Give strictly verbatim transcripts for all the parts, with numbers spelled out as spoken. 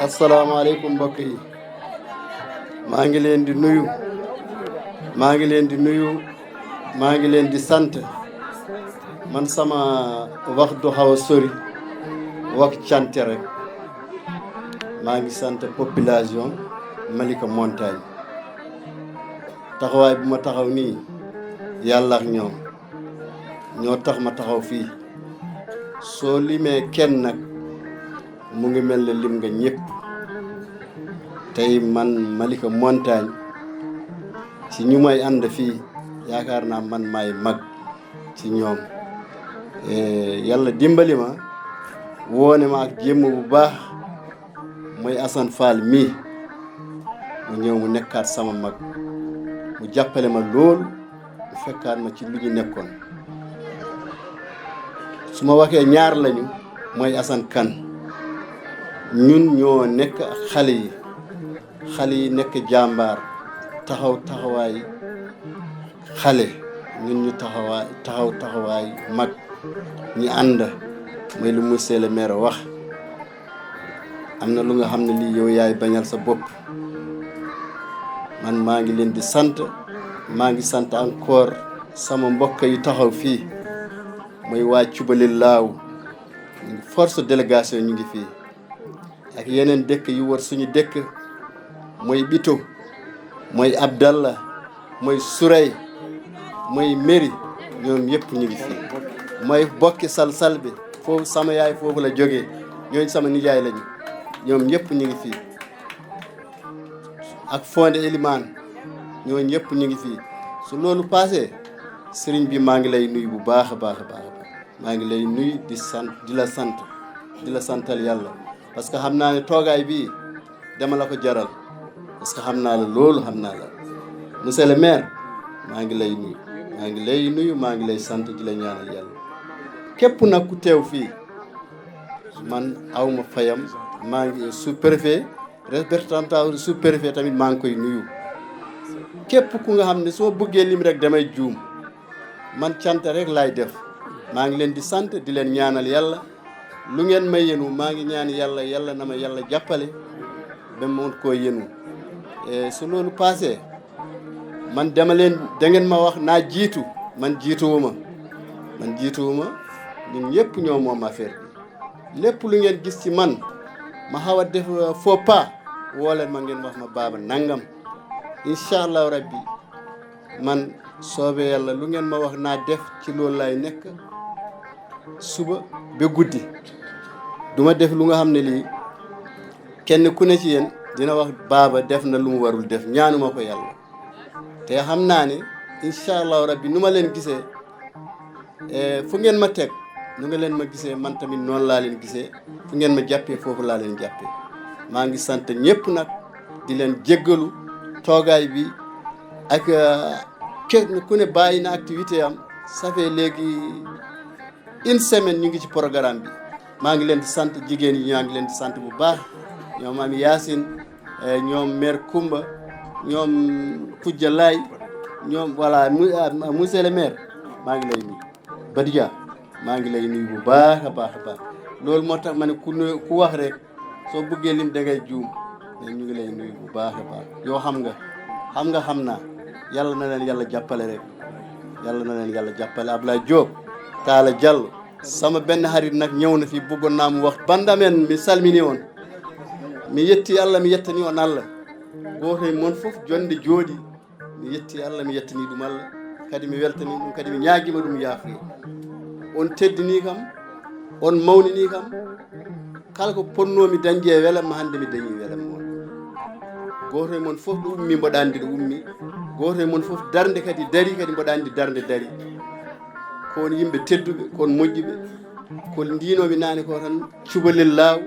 Assalamu aleykum, mbokk yi. Maa ngi leen di nuyu. Maa ngi leen di nuyu. Maa ngi leen di sant. Man, sama wax du xaw a sori, wax cant rek. Maa ngi sant population Malika Montagne. Taxawaay bu ma taxaw nii, Yàlla ak ñoom ñoo tax ma taxaw fii. Soo limee kenn nag, mu ngi mel ne lim nga ñépp. Tey man, Malika Montagne, ci ñu may ànd fii, yaakaar naa man maay mag ci ñoom. Eh, Yàlla dimbali ma, woone ma ak jëmm bu baax, mooy Assane Fall mii. Mu ñëw, mu nekkaat sama mag, mu jàppale ma lool, mu fekkaat ma ci lu ñu nekkoon. Su ma waxee, ñaar lañu, mooy Assane Kane. Ñun ñoo nekk ak xale yi, xale yi nekk jàmbaar, taxaw taxawaay xale, ñun ñu taxawaay, taxaw taxawaay mag, ñi ànd, mooy lu monsieur le maire wax. Am na lu nga xam ne lii, yow yaay bañal sa bopp. Man, maa ngi leen di sant. Maa ngi sant encore sama mbokk yu taxaw fii, mooy waa Cubalel Laaw, force délégation ñu ngi fii, ak yeneen dëkk yu war suñu dëkk, mooy Bito, mooy Abdallah, mooy Surey, mooy Meri, ñoom yëpp ñu ngi fii. Mooy bokki Salsal bi, foofu sama yaay foofu la jógee, ñooñu sama nijaay lañu, ñoom ñëpp ñu ngi fii. Ak Fonde Elimane, ñooñu ñëpp ñu ngi fii. Su loolu paasee, sëriñ bi, maa ngi lay nuyu bu baax a baax a baax a baax. Maa ngi lay nuyu, di sant, di la sant, di la santal Yàlla, parce que xam naa ne toogaay bii dama la ko jaral, parce que xam naa la, loolu xam naa la. Monsieur le maire, maa ngi lay nuyu, maa ngi lay nuyu, maa ngi lay sant, di la ñaanal Yàlla. Képp nag ku teew fii, man awma fayam. Maa ngi sous-préfet, représentant sous-préfet tamit, maa ngi koy nuyu. Képp ku nga xam ne, soo bëggee lim rek, damay juum. Man, cant rek laay def. Maa ngi leen di sant, di leen ñaanal Yàlla. Lu ngeen may yenu, maa ngi ñaan Yàlla, Yàlla na ma Yàlla jàppale ba ma mën koo yenu. E, su loolu paasee, man, dama leen, da ngeen ma wax naa jiitu. Man, jiituwuma. Man, jiituwuma. Ñun ñëpp ñoo moom affaire bi. Lépp lu ngeen gis ci man, ma xaw a def, euh, faux pas, woo leen ma, ngeen wax ma, "Baaba, nangam." Incha Allahu Rabbi, man, soobee Yàlla, lu ngeen ma wax naa def, ci loolu laay nekk suba ba guddi. Duma def lu nga xam ne lii, kenn ku ne ci yéen dina wax, "Baaba def na lu mu warul def." Ñaanuma ko Yàlla. Te xam naa ne, incha Allahu Rabbi, nu ma leen gisee, e, fu ngeen ma teg, nu nga leen ma gisee, man tamit noonu laa leen gisee. Fu ngeen ma jàppee, foofu laa leen jàppee. Maa ngi sant ñëpp nag, di leen jéggalu toogaay bi, ak, euh, kenn ku ne bàyyi na activité am. Ça fait léegi une semaine ñu ngi ci programme bi. Maa ngi leen di sant, jigéen yi, ñaa ngi leen di sant bu baax, ñoom Ami Yacine, eh, ñoom Mère Kumba, ñoom Kujja Lay, ñoom, voilà, mu-, ah, monsieur le maire, maa ngi lay nuyu. Badidia, maa ngi lay nuyu bu baax a baax a baax. Loolu moo tax ma ne ku nu-, ku wax rek, soo bëggee lim, dangay juum. Mais ñu ngi lay nuyu bu baax a baax. Yow xam nga, xam nga, xam naa. Yàlla na leen Yàlla jàppale rek. Yàlla na leen Yàlla jàppale. Ablaye Diop, Talla Diallo, sama benn xarit nag ñëw na fi, bëggoon naa mu wax. Bannda amen, mi salmini on. Mi yetti Allah, mi yettani on Allah. Gooto e mon fof, jonnde jooɗi. Mi yetti Allah, mi yettani ɗum Allah. Kadi mi weltani ɗum, kadi mi ñaagima ɗum yaafuya. On teddini kam, on mawnini kam. Kala ko ponnoomi dañde e welamma, hannde mi dañi welamma on. Gooto e mon fof ɗo ummi, mboɗo anndi ɗo ummi. Gooto e mon fof darnde kadi dari, kadi mboɗo anndi darnde dari. Ko on yimɓe tedduɓe, ko on moƴƴuɓe. Ko ndiinooɓe naane ko tan, Cubalel Laaw,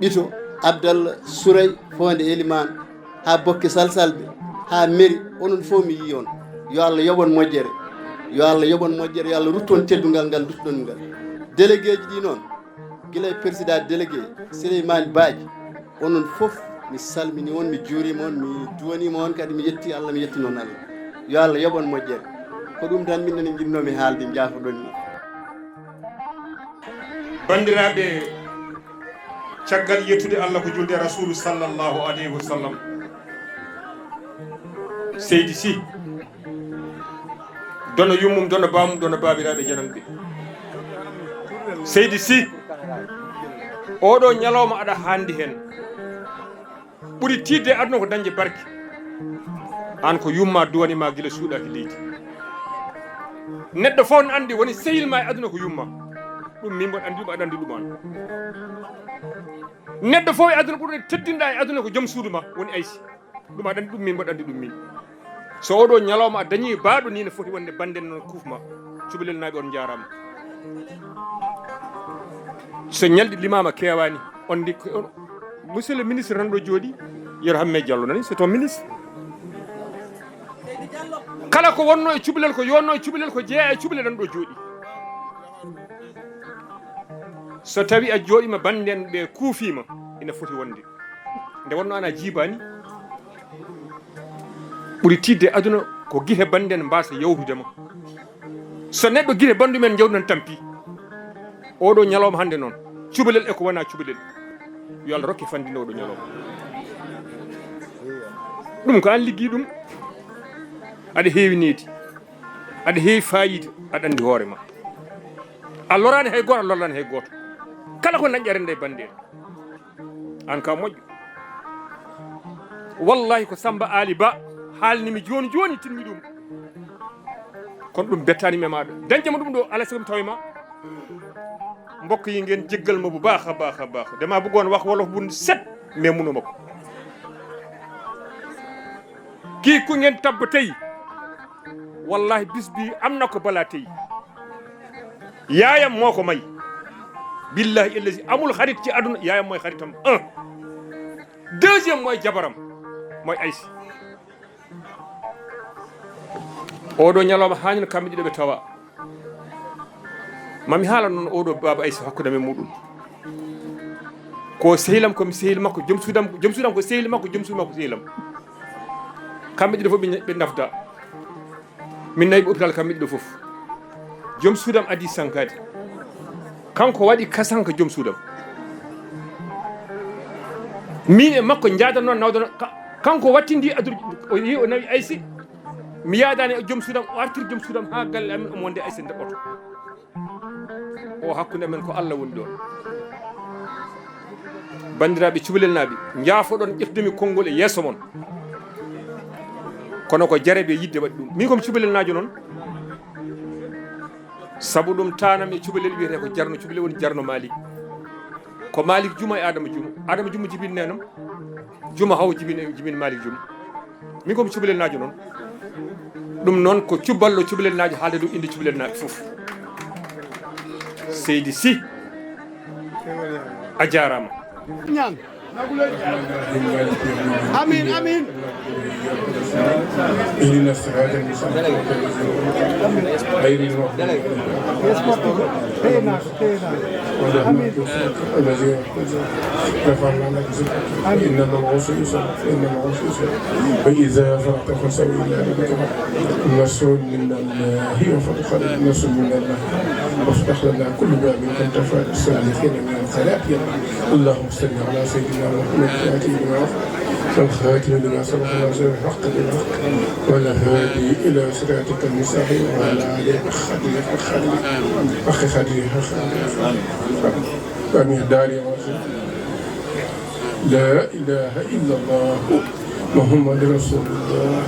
Ɓito, Abdallah, Suray, Foonde Elimaan, haa Bokke Salsalɓe, haa Meri, onon fof mi yii on. Yo Allah yoɓ on moƴƴere. Yo Allah yoɓ on moƴƴere, yo Allah ruttu on teddungal ngal nduttuɗon ngal. Délégué ji ɗi noon, Gila e président délégué Souleymane Badji, onon fof mi salmini on, mi juurima on, mi duwanima on, kadi mi yetti Allah, mi yettini on Allah. Yo Allah yoɓ on moƴƴere. Ko ɗum tan min nani jinnoomi haalde, njaafoɗon mi. Banndiraaɓe, caggal yettude Allah ko julde Rasuulu sallallahu alayhi wa sallam, Seydi Sy, dono yummum, dono baamum, dono baabiraaɓe jananɓe. Seydi Sy, oɗo ñalawma aɗa haandi heen. Ɓuri tiiɗde e aduna ko dañde barke. Aan ko yumma duwani ma gila suuɗaaki leydi. Neɗɗo fof ne anndi woni sehil ma e aduna ko yumma. Ɗum min mboɗo anndi ɗum, aɗa anndi ɗum aan. Neɗɗo fof e aduna ɓurɗo teddinɗa e aduna ko joom suudu ma woni Aysi. Ɗum aɗa anndi ɗum min, mboɗo anndi ɗum min. So oɗo ñalawma a dañi baaɗo ni ne foti wonde bannde noon kuufma. Cubalel naaɓe on njaaraama. So ñalɗi limaama keewaani, on ndi ko on, monsieur le ministre nan ɗo jooɗi, Yero Hamme Diallo nani, c'est ton ministre. Kala ko wonno e cubalel, ko yonno e cubalel, ko jeeya e cubalel nan ɗo jooɗi. So tawi a jooɗiima bannde en ɓe kuufiima, ina foti wonde. Nde wonno ana jiibaani, ɓuri tiiɗde e aduna ko gite bannde en mbaasa yawtude ma. So neɗɗo gite banndu men njawdi nan tampi. Oɗo ñalawma hannde noon, cubalel e ko wona cubalel. Yo Allah rokke fanndinde oɗo ñalawma. Ɗum ko an liggi ɗum. Aɗa heewi needi. Aɗa heewi faayiida, aɗa anndi hoore ma. A loraani hay gooto, a lorlaani hay gooto. Kala ko dañɗa renda e bannde en. Aan ka moƴƴo. Wallahi ko Samba Ali Ba haalni mi jooni jooni, tinmi ɗum. Kono ɗum bettaani mi e maaɗa. Dañde ma ɗum ɗo, alaa sago mi tawa e ma. Mbokk yi, ngeen jéggal ma bu baax a baax a baax. Dama bëggoon wax wolof bu set, mais mënuma ko. Kii ku ngeen tabb tey, wallahi bis bi am na ko balaa tey. Yaayam moo ko may. Billahi allazi amul xarit ci àdduna, yaayam mooy xaritam un. Deuxième mooy jabaram, mooy Aysi. Oɗo ñalawma haanino kamɓe ɗiɗo ɓe tawa. Mami haala noon oɗo baaba Aysi hakkunde men muɗum. Ko sehilam, ko mi sehil makko, joom suudam, joom suudam ko sehil makko, joom suudu makko sehilam. Kamɓe ɗiɗo fof ɓe ña-, ɓe nafda. Min nayi ɓe hôpital kamɓe ɗiɗo fof. Joom suudam adii sankaade. Kanko waɗi kasanka joom suudam. Min e makko njaadanno nawdano, ka-, kanko wattindi adur, o yehi o nawi Aysi. Mi yaadaani e joom suudam, o artiri joom suudam haa galle amen, omo wonde Aysi nder oto. O hakkunde men ko Allah woni ɗoon. Banndiraaɓe cubalelnaaɓe, njaafoɗon ƴeftudemi konngol e yeeso mon. Kono ko jarabe yidde waɗi ɗum. Min ko mi cubalelnaajo noon. Sabu ɗum taanam e cubalel wiyetee ko Jarno Cubalel woni Jarno Malik. Ko Malik Juma e Adama Juma. Adama Juma jibin nenam. Juma haw jibin, jibin Malik Juma. Min ko mi cubalelnaajo noon. Ɗum noon ko cuballo cubalelnaajo haalde ɗum innde cubalelnaaɓe fof. Seydi Sy. A jaaraama. Ñaan. Amin, amin. اهدنا الصراط المستقيم. غير المغضوب عليهم ولا الضالين. الذين رفعنا لك ذكرك. إن مع العسر يسرا. إن مع العسر يسرا. فإذا فرغت فانصب إلى ربك. نصر من الله وفتح قريب. نصر من الله. وافتح لنا كل باب كنت فاتحا لسالكين من الخيرات. اللهم صل على سيدنا محمد الفاتح لما أغلق والخاتم لما سبق ناصر الحق بالحق والهادي إلى صراطك المستقيم وعلى آله حق قدره، حق قدره، حق قدره، حق قدره. ومقداره العظيم. لا إله إلا الله محمد رسول الله.